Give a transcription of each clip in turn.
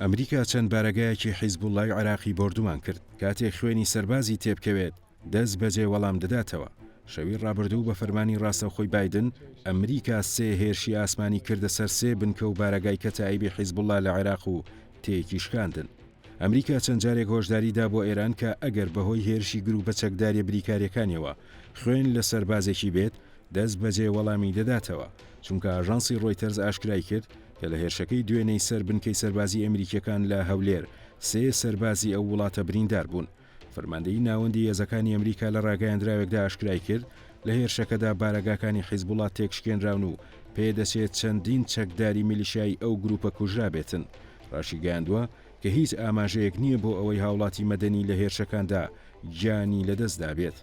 ئەمریکا چەند بارەگایەکی حیزبوڵڵای عێراقی بۆردومان کرد، کاتێک خوێنی سەربازی تێبکەوێت دەست بەجێ وەڵام دەداتەوە. شەوی ڕابردوو بە فەرمانی ڕاستەوخۆی بایدن، ئەمریکا سێ هێرشی ئاسمانی کردە سەر سێ بنکە و بارەگای کەتائیبی حیزبوڵڵا لە عێراق و تێکی شکاندن. ئەمریکا چەند جارێک هۆشداری دا بۆ ئێران کە ئەگەر بەهۆی هێرشی گرووپە چەکداریە بریکاریەکانیەوە خوێن لە سەربازێکی بێت، دەست بەجێ وەڵامی دەداتەوە، چونکە ئاژانسی ڕۆیتەرز ئاشکرای کرد کە لە هێرشەکەی دوێنێی سەر بنکەی سەربازی ئەمریکیەکان لە هەولێر سێ سەربازی ئەو وڵاتە بریندار بوون. فەرماندەیی ناوەندی هێزەکانی ئەمریکا لە ڕاگەیاندراوێکدا ئاشکرای کرد، لە هێرشەکەدا بارەگاکانی حیزبوڵا تێکشکێنراون و پێدەچێت چەندین چەکداری میلیشیایی ئەو گروپە کوژرابێتن. ڕاشیگەیاندووە کە هیچ ئاماژەیەک نییە بۆ ئەوەی هاوڵاتی مەدەنی لە هێرشەکاندا گیانی لەدەستدابێت.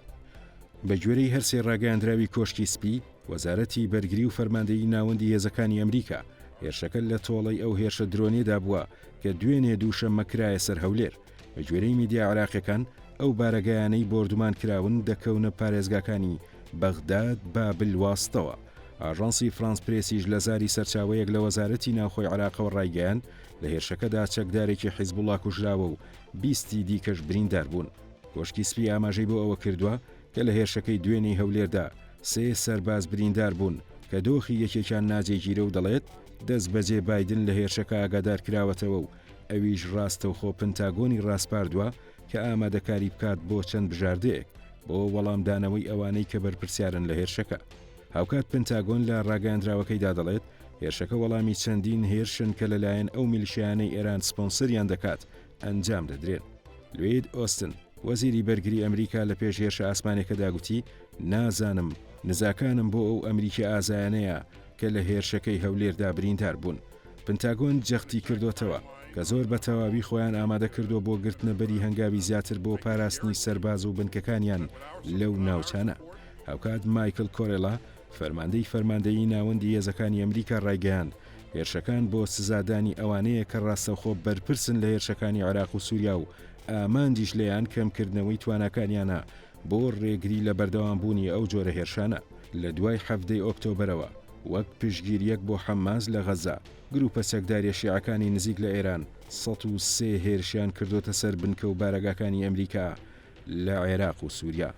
بەگوێرەی هەرسێ ڕاگەیاندراوی کۆشکی سپی، وەزارەتی بەرگری و فەرماندەیی ناوەندی هێزەکانی ئەمریکا، هێرشەکە لە تۆڵەی ئەو هێرشە درۆنیەدا بووە کە دوێنێ دووشەممە کرایە سەر هەولێر. بەگوێرەی میدیا عێراقیەکان، ئەو بارەگایانەی بۆردومان کراون دەکەونە پارێزگاکانی بەغداد، بابل، واسطەوە. ئاژانسی فرانس پرێسیش لە زاری سەرچاوەیەک لە وەزارەتی ناوخۆی عێراقەوە ڕایگەیاند، لە هێرشەکەدا چەکدارێکی حیزبوڵا کوژراوە و بیستی دیکەش بریندار بوون. کۆشکی سپی ئاماژەی بۆ ئەوە کردووە کە لە هێرشەکەی دوێنێی هەولێردا سێ سەرباز بریندار بوون کە دۆخی یەکێکیان ناجێگیرە و دەڵێت، دەستبەجێ بایدن لە هێرشەکە ئاگادار کراوەتەوە و ئەویش ڕاستەوخۆ پنتاگۆنی ڕاسپاردووە کە ئامادەکاری بکات بۆ چەند بژاردەیەک بۆ وەڵامدانەوەی ئەوانەی کە بەرپرسیارن لە هێرشەکە. هاوکات پنتاگۆن لە ڕاگەیاندراوەکەیدا دەڵێت، هێرشەکە وەڵامی چەندین هێرشن کە لەلایەن ئەو میلیشیایانەی ئێران سپۆنسەریان دەکات ئەنجام دەدرێن. لوید ئۆستن، وەزیری بەرگری ئەمریکا لە پێش هێرشە ئاسمانیەکەدا گوتی، نازانم، نزاکانم بۆ ئەو ئەمریکیە ئازایانەیە کە لە هێرشەکەی هەولێردا بریندار بوون. پنتاگۆن جەختی کردۆتەوە کە زۆر بە تەواوی خۆیان ئامادە کردووە بۆ گرتنە بەری هەنگاوی زیاتر بۆ پاراستنی سەرباز و بنکەکانیان لەو ناوچانە. هاوکات مایکل کۆرێلا، فەرماندەی فەرماندەیی ناوەندی هێزەکانی ئەمریکا ڕایگەیاند، هێرشەکان بۆ سزادانی ئەوانەیە کە ڕاستەوخۆ بەرپرسن لە هێرشەکانی عێراق و سوریا و ئامانجیش لێیان کەمکردنەوەی تواناکانیانە بۆ ڕێگری لە بەردەوامبوونی ئەو جۆرە هێرشانە. لە دوای حەڤدەی ئۆکتۆبەرەوە وەک پشتگیرییەک بۆ حەماس لە غەززە، گرووپە چەکدارییە شیعەکانی نزیک لە ئێران 103 هێرشیان کردۆتە سەر بنکە و بارەگاکانی ئەمریکا لە عێراق و سوریا.